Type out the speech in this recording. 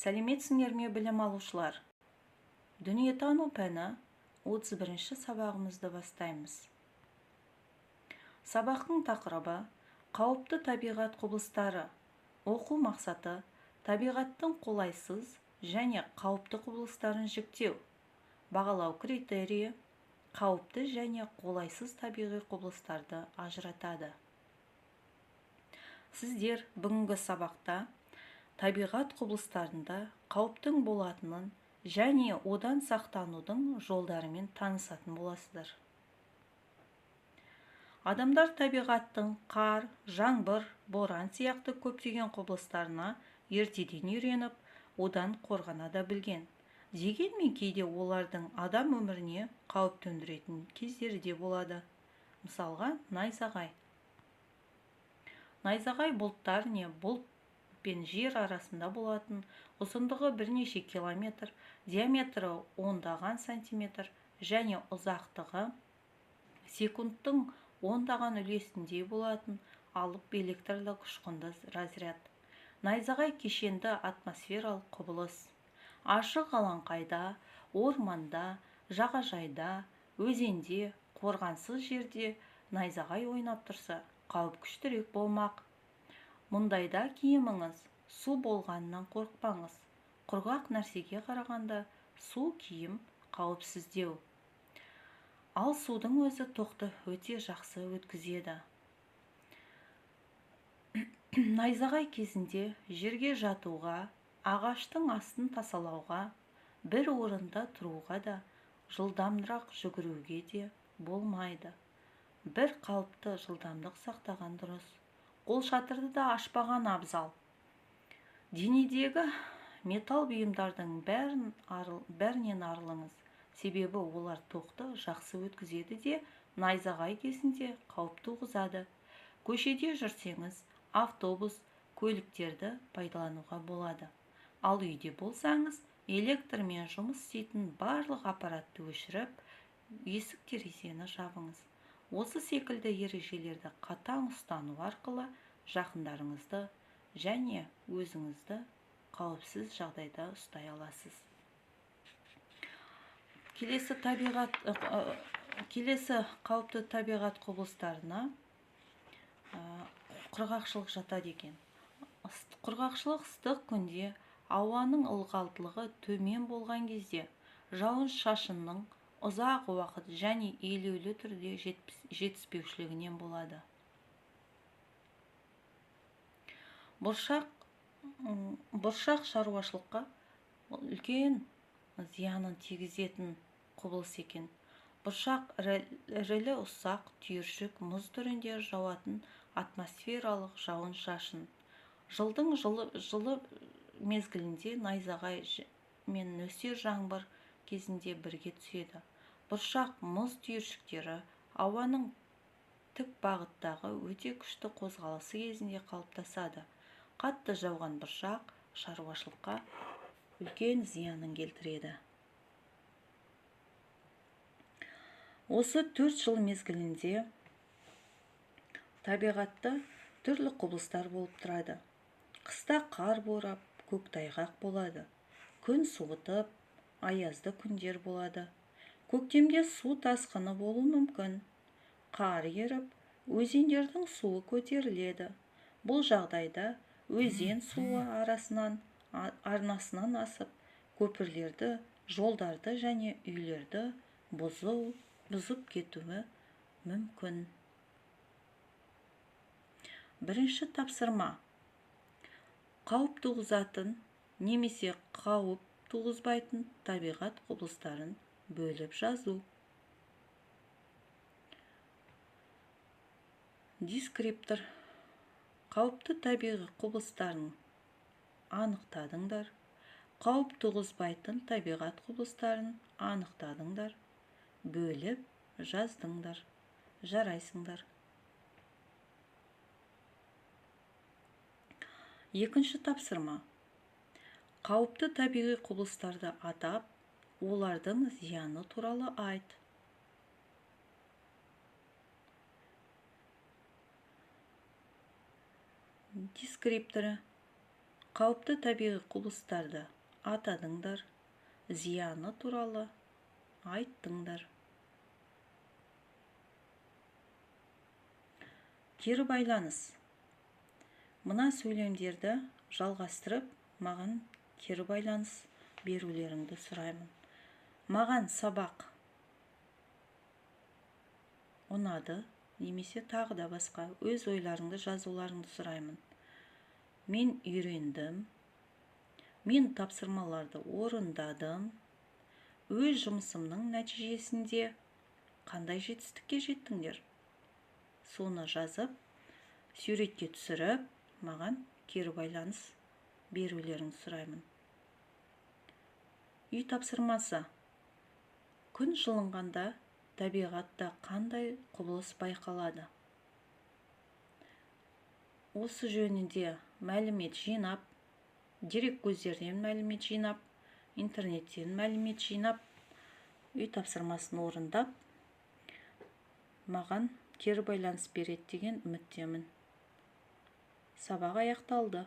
Сәлеметсіңдер ме, білім алушылар? Дүниетану пәні 31-ші сабағымызды бастаймыз. Сабақтың тақырыбы қауіпті табиғат құбылыстары. Оқу мақсаты табиғаттың қолайсыз және қауіпті құбылыстарын жіктеу. Бағалау критерийі қауіпті және қолайсыз табиғи құбылыстарды ажыратады. Сіздер бүгінгі сабақта табиғат құбылыстарында қауіптің болатынын және одан сақтанудың жолдарымен танысатын боласыздар. Адамдар табиғаттың қар, жаңбыр, боран сияқты көптеген құбылыстарына ертеден үйреніп, одан қорғана да білген. Дегенмен кейде олардың адам өміріне қауіп төндіретін кездері де болады. Мысалға, найзағай. Найзағай бұлттар не бұлт пен жер арасында болатын, ұзындығы бірнеше километр, диаметрі ондаған сантиметр және ұзақтығы секундтың ондаған үлесіндей болатын алып электрлік ұшқынды разряд. Найзағай кешенді атмосфералық құбылыс. Ашық алаңқайда, орманда, жағажайда, өзенде, қорғансыз жерде найзағай ойнап тұрса, қауіп күштірек болмақ. Мұндайда киіміңіз су болғанынан қорықпаңыз. Құрғақ нәрсеге қарағанда су киім қауіпсіздеу. Ал судың өзі тоқты өте жақсы өткізеді. Найзағай кезінде жерге жатуға, ағаштың астын тасалауға, бір орында тұруға да, жылдамырақ жүгіруге де болмайды. Бір қалыпты жылдамдық сақтаған дұрыс. Қолшатырды да ашпаған абзал. Денедегі металл бұйымдардың бәрінен арылыңыз. Себебі олар тоқты жақсы өткізеді де, найзағай кезінде қауіп туғызады. Көшеде жүрсеңіз, автобус, көліктерді пайдалануға болады. Ал үйде болсаңыз, электрмен жұмыс істейтін барлық аппаратты өшіріп, есік терезені жабыңыз. Осы секілді ережелерді қатаң ұстану арқылы жақындарыңызды және өзіңізді қауіпсіз жағдайда ұстай аласыз. Келесі қауіпті табиғат құбылыстарына құрғақшылық жатады екен. Құрғақшылық ыстық күнде ауаның ылғалдылығы төмен болған кезде жауын-шашынның ұзақ уақыт және елеулі түрде жетіспеушілігінен болады. Бұршақ шаруашылыққа үлкен зиянын тигізетін құбылыс екен. Бұршақ ірілі ұсақ түйіршік мұз түрінде жауатын атмосфералық жауын-шашын. Жылдың жылы мезгілінде найзағай мен нөсер жаңбыр кезінде бірге түседі. Бұршақ мұз түйіршіктері ауаның тік бағыттағы өте күшті қозғалысы кезінде қалыптасады. Қатты жауған бұршақ шаруашылыққа үлкен зиянын келтіреді. Осы 4 жыл мезгілінде табиғатта түрлі құбылыстар болып тұрады. Қыста қар борап, көктайғақ болады. Күн суытып, аязды күндер болады. Көктемде су тасқыны болуы мүмкін. Қар еріп, өзендердің суы көтеріледі. Бұл жағдайда өзен суы арнасынан асып, көпірлерді, жолдарды және үйлерді бұзып кетуі мүмкін. Бірінші тапсырма. Қауіп туғызатын немесе қауіп туғызбайтын табиғат құбылыстарын бөліп жазу. Дескриптор. Қауіпті табиғи құбылыстарын анықтадыңдар. Қауіп туғызбайтын табиғат құбылыстарын анықтадыңдар. Бөліп жаздыңдар. Жарайсыңдар. Екінші тапсырма. Қауіпті табиғи құбылыстарды атап, олардың зияны туралы айт. Дескрипторы. Қауіпті табиғи құбылыстарды атадыңдар, зияны туралы айттыңдар. Кері байланыс. Мына сөйлемдерді жалғастырып, маған кері байланыс берулеріңді сұраймын. Маған сабақ ұнады немесе тағы да басқа өз ойларыңды жазуларыңды сұраймын. Мен үйрендім, мен тапсырмаларды орындадым, өз жұмысымның нәтижесінде қандай жетістікке жеттіңдер? Соны жазып, суретке түсіріп, маған кері байланыс берулеріңді сұраймын. Үй тапсырмасы. Күн жылынғанда табиғатта қандай құбылыс байқалады? Осы жөнінде мәлімет жинап, дереккөздерден мәлімет жинап, интернеттен мәлімет жинап, үй тапсырмасын орындап, маған кері байланыс береді деген үміттемін. Сабақ аяқталды.